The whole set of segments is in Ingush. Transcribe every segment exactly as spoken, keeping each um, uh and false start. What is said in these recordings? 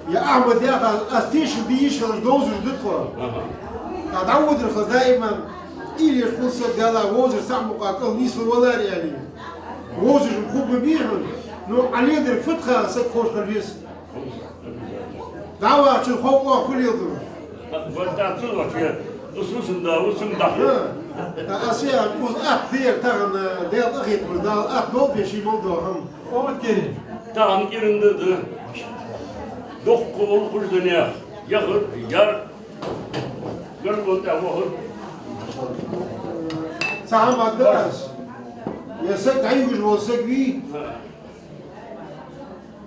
Я Ахьмад, яхар, аз тешал де йиш йолаш довзаш да тхо. Ага. Ӏа дӀаводар хаза даим, илеш хул саг, Даьла, вовзар саг мукъа кӀал нийслу валар, яьннай. Вовзаш-м хургба бий хьона, но Ӏа леладер фу тха саг ховш хила веза. ДӀавахачун хов оаха хулил ду. Ватта цу ваче, усусун да, усун да. Ха. Аз я уз ат дер тахан, Даьла къахетамца, Дала ат долда ший мел дола хӀама. Омат кери. Тахан кӀиран да да. Доккха волу кхуш да нех. Яхар, яр. Гаргал тӀа вахар. Цхьа хӀама дар аз. Я саг дӀаюгаш вола саг вий?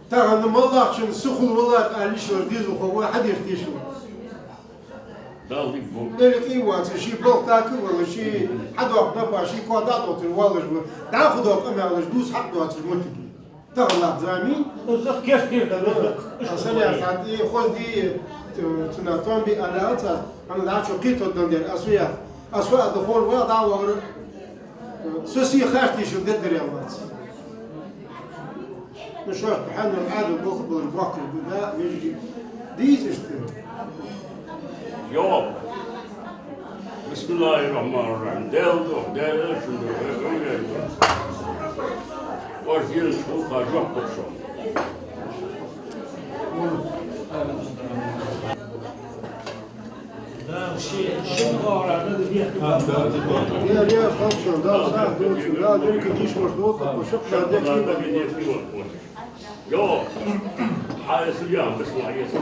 Тахан моллагӀчун сихал валар аьлла йиш йолаш дезалхо вай хьадеш тешал. Дала дика бу. Дели къий вац, ший балха така вала, ший хьадоаккха напа, ший коа дӀадоттар валаш ва. ДӀахо доккха къамаьлаш дувца хьакъ доацаш моттиг. Тахан латт зама. Узах кеш дир да, узах. Аса лаьцад, и хозди, цуна томби аля аца, ана дачо кхетод дан дер, асу я. Асу а да хор ва, дӀавахар. Со сий хаш тешал деддар ял вац. Ну, шоаш хьанна Ӏадал болх болаш бохкаш бу, да, вежарий? Дийца иштта. Йо. بسم الله الرحمن الرحيم. Даьла духьа, Даьла шун духьа, вай вай вай. Оаш дезача гӀулакха жоп луш шо. Йо, хьайса ян, бисмилла, хьайса.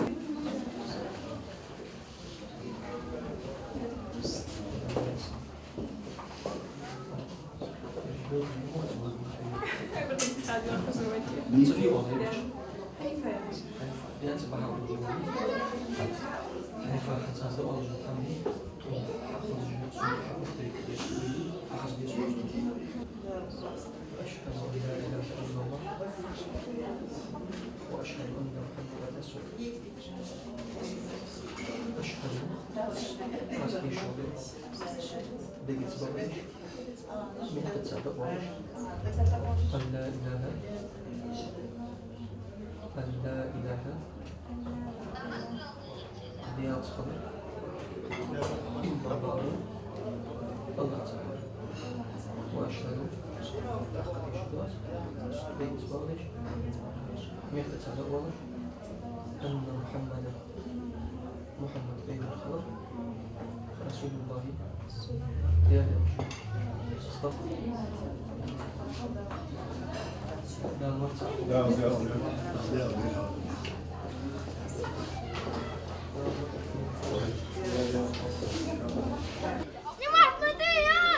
أشهد أن لا إله إلا الله. وأشهد أن محمدا رسول الله. أشهد. Аз тешал дергда. Дегица бакъдеш. Мехкаца дакъа волаш. أن لا إله. أن لا إله. Даьлаца хилар. إلا الله. АллахӀаца хилар. وأشهد. Дегица бакъдеш. Мехкаца дакъа волаш. أن محمدا. Мухьаммад пайхамар хилар. رسول الله. Даьла элча. Астагфируллах. Дала марца. Да, да, да. Да, да. Снимать надо, эй! Снимать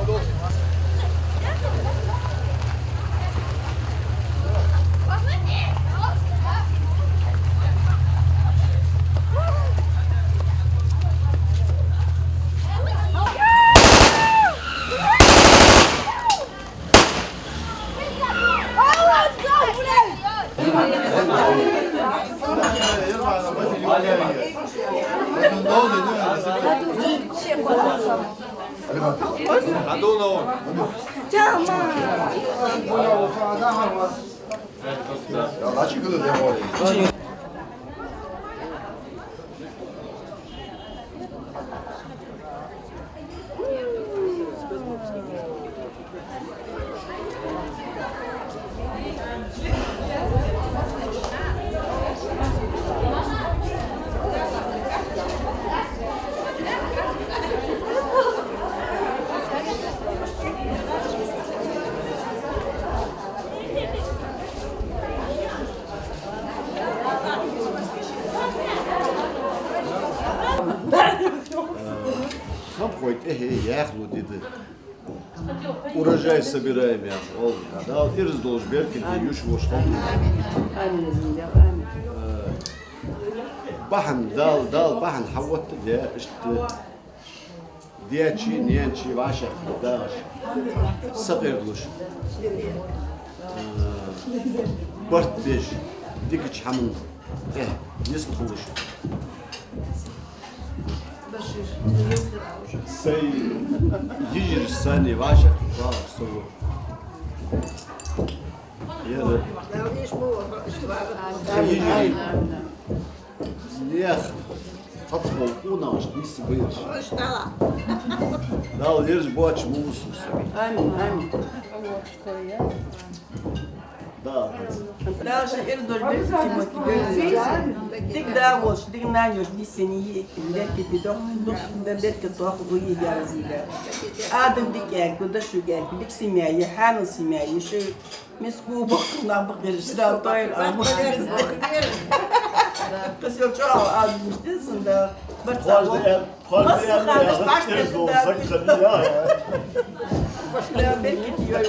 надо! Снимать! Эй! Хой тӀехье яхлу ди да. Урожай собираем яхаш, оал. Дала ираз долаш беркате юш вош хӀама. Амин, амин, амин. Э, бахьан, Дала, Дала бахьан хьавоттаде, иштта дечи, ненчи вӀашагӀкхеташ, сакъердалуш. Э, барт беш, дикача хӀаман тӀа нислуш. Сай йижарий санна вӀашагӀкхеташ вагӀаш со ва. Ер са йижарий. Нех цхьацца бола къонахаш нийсса ба ераш. Дала ераш боацаш ма вусалба со. Амин, амин. Да. Дала ший ираз долаш беркате, Тимофей Георгиевич. Дика да волаш, дика нана йолаш нийсъенна йиӀиг беркате дохк, духхьал беркат дохк, вай йиӀиг яхаш. Адам дика аьлча, дошув аьлча, дика семья я, хьанал семья я, ший мискъу боккъал нах ба ераш, Дала тойр а ма. Кхы сел чӀоагӀа адам мишта сун да, барт цхьа бо. Масса ханаш башта да. Беркате йой,